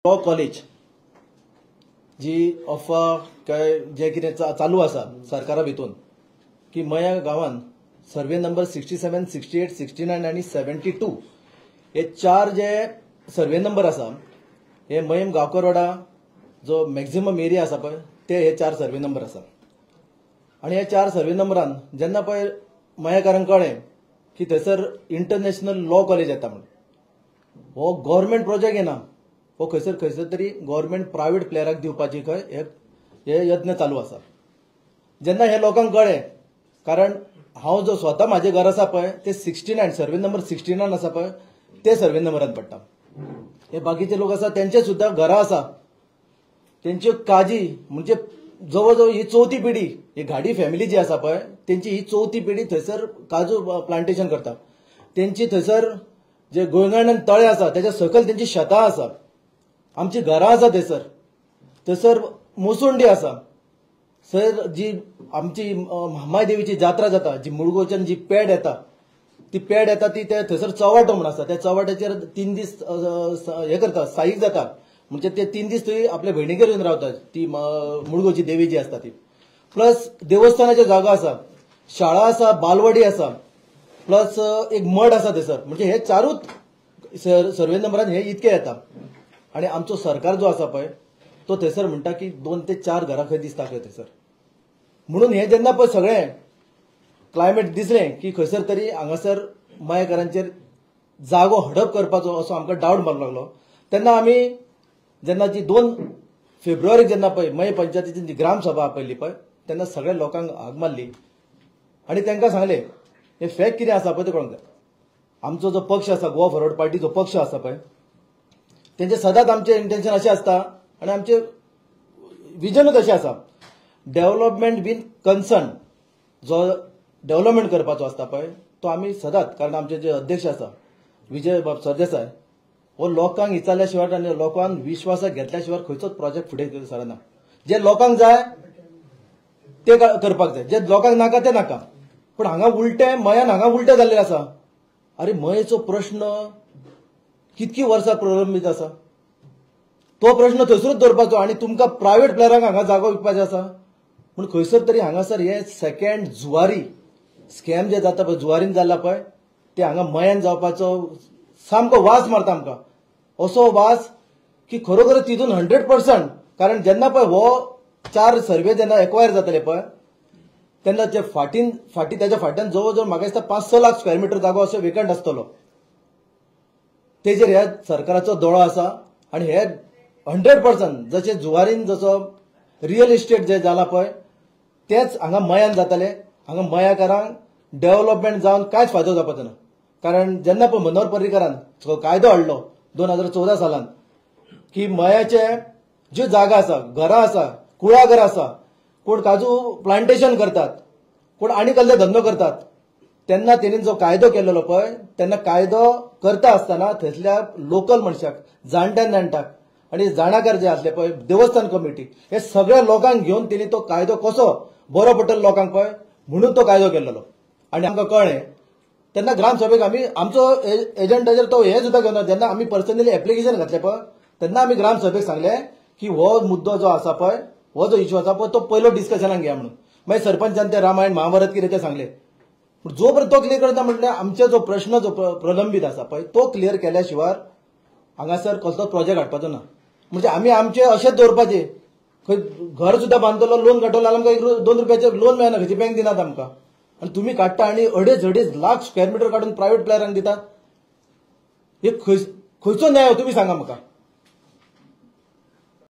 Law college जी अफवा काय जे कितें चालू आसा सरकारा भितून की मया गांवान सर्वे नंबर 67, 68, 69 आनी 72 हे चार जे सर्वे नंबर आसा हे मयम गांवकरवाडा जो मॅक्झिमम एरिया आसा पळय ते हे चार सर्वे नंबर आसा. आनी ह्या चार सर्वे नंबरान जेन्ना पळय मयेकारांक कळ्ळें की थंयसर इंटरनॅशनल लॉ कॉलेज येता म्हूण, हो गव्हर्मेंट प्रोजेक्ट येना, हो खंयसर खंयसर तरी गव्हर्मेंट प्रायव्हेट प्लेयराक दिवपाची खंय हे यत्न चालू आसा. जेन्ना हे लोकांक कळ्ळें, कारण हांव जो स्वता म्हाजें घर आसा पळय ते 69 सर्वे नंबर 69 आसा पळय ते सर्वे नंबरान पडटा. हे बाकीचे लोक आसा तेंचे सुद्दां घरां आसा, तेंच्यो काजी म्हणजे जवळ जवळ ही चवथी पिढी, ही घाडी फॅमिली जी आसा पळय तेंची ही चवथी पिढी थंयसर काजू प्लांटेशन करता. तेंची थंयसर जे गोंयगांडान तळे आसा तेच्या सकयल तेंची शेतां आसा, आमची घरां आसा थंयसर, थंयसर मोसुंडी आसा. सर जी आमची म्हामाय देवीची जात्रा जाता, जी मुळगोवच्यान जी पेड येता ती पेड येता ती ते थंयसर चवाटो म्हूण आसा, त्या चवाट्याचेर 3 दीस हे करता, स्थायीक जाता. म्हणजे ते 3 दीस थंय आपल्या भयणीगेर येवन रावता ती मुळगोवची देवी जी आसता ती. प्लस देवस्थानाच्यो जागा आसा, शाळा आसा, बालवाडी आसा, प्लस एक मठ आसा थंयसर. म्हणजे हे चारूच सर्वे नंबरान हे इतके येता. आनी आमचो सरकार जो आसा पळय तो थंयसर म्हणटा की 2 ते 4 घरां खंय दिसता खंय थंयसर. म्हणून हे जेन्ना पळय सगळें क्लायमेट दिसलें की खंयसर तरी हांगासर मयेकारांचेर जागो हडप करपाचो असो आमकां डावट मारूंक लागलो. तेन्ना आमी जेन्ना जी 2 फेब्रुवारीक जेन्ना पळय मये पंचायतीची जी ग्रामसभा आपयली पळय तेन्ना सगळ्या लोकांक हाक मारली आनी तांकां सांगलें हे फॅक्ट कितें आसा पळय तें कळोंक जाय. आमचो जो पक्ष आसा गोवा फॉरवर्ड पार्टी जो पक्ष आसा पळय तेंचे सदांच आमचें इंटेन्शन अशें आसता आनी आमचें विजनूच अशें आसा, डेव्हलपमेंट बीन कन्सर्न जो डेव्हलपमेंट करपाचो आसता पळय तो आमी सदांच, कारण आमचे जे अध्यक्ष आसा विजय बाब सरदेसाय हो लोकांक विचारल्या शिवाय आनी लोकांक विश्वासाक घेतल्या शिवाय खंयचोच प्रोजेक्ट फुडें सरना. जे लोकांक जाय ते करपाक जाय, जे लोकांक नाका ते नाका. पूण हांगा उलटें मयान हांगा उलटें जाल्लें आसा. अरे मयेचो प्रश्न कितकी वर्सां प्रलंबीत आसा, तो प्रश्न थंयसरूच दवरपाचो आनी तुमकां प्रायव्हेट प्लेयरांक हांगा जागो विकपाचो आसा. पूण खंयसर तरी हांगासर हे सेकंड जुवारी स्कॅम जे जाता पळय जुवारीन जाला पळय ते हांगा मयान जावपाचो सामको वास मारता आमकां, असो वास की खरोखर तितून 100%. कारण जेन्ना पळय हो 4 सर्वे जेन्ना एक्वायर जातले पळय तेन्ना जे फाटीन फाटी तेच्या फाटल्यान जवळ जवळ म्हाका दिसता 5-6 लाख स्क्वेअर मिटर जागो असो वेकंट आसतलो. तेजेर ह्या सरकाराचो दोळो आसा आनी हे 100% जशें जुवारीन जसो रियल इस्टेट जे जाला पळय तेच हांगा मयान जातले. हांगा मयाकारांक डेव्हलपमेंट जावन कांयच फायदो जावपाचो ना. कारण जेन्ना पळय मनोहर पर्रीकारान कायदो हाडलो 2014 सालान की मयाचे ज्यो जागा आसा, घरां आसा, कुळागरां आसा, कोण काजू प्लांटेशन करतात, कोण आनी कसले धंदो करतात, तेन्ना तेणी जो कायदो केलेलो पळय तेन्ना कायदो करता आसतना थंयसल्या लोकल मनशाक, जाणट्यान जाणटाक आनी जाणाकार जे आसले पळय देवस्थान कमिटी हे सगळ्या लोकांक घेवन तेणी तो कायदो कसो बरो पडटलो लोकांक पळय म्हणून तो कायदो केलेलो. आनी आमकां कळ्ळें तेन्ना ग्रामसभेक आमी आमचो एजंटाचेर तो हे सुद्दां घेवना. जेन्ना आमी पर्सनली एप्लिकेशन घातलें पळय तेन्ना आमी ग्रामसभेक सांगलें की हो मुद्दो जो आसा पळय, हो जो इश्यू आसा पळय तो पयलो डिस्कशनाक घेया म्हणून. मागीर सरपंचान ते रामायण महाभारत कितें तें सांगलें. पूण जो पर्यंत तो क्लियर करता म्हटल्यार आमचो जो प्रश्न जो प्रलंबीत आसा पळय तो क्लियर केल्या शिवाय हांगासर कसलोच प्रोजेक्ट हाडपाचो ना. म्हणजे आमी आमचे अशेंच दवरपाचे, खंय घर सुद्दां बांदतलो लोन काडटलो जाल्यार आमकां 2 रुपयाचें लोन मेळना, खंयची बँक दिनात आमकां. आनी तुमी काडटा आनी 2.5-2.5 लाख स्क्वेअर मिटर काडून प्रायव्हेट प्लेयरांक दितात. हे खंयचो न्याय तुमी सांगा म्हाका.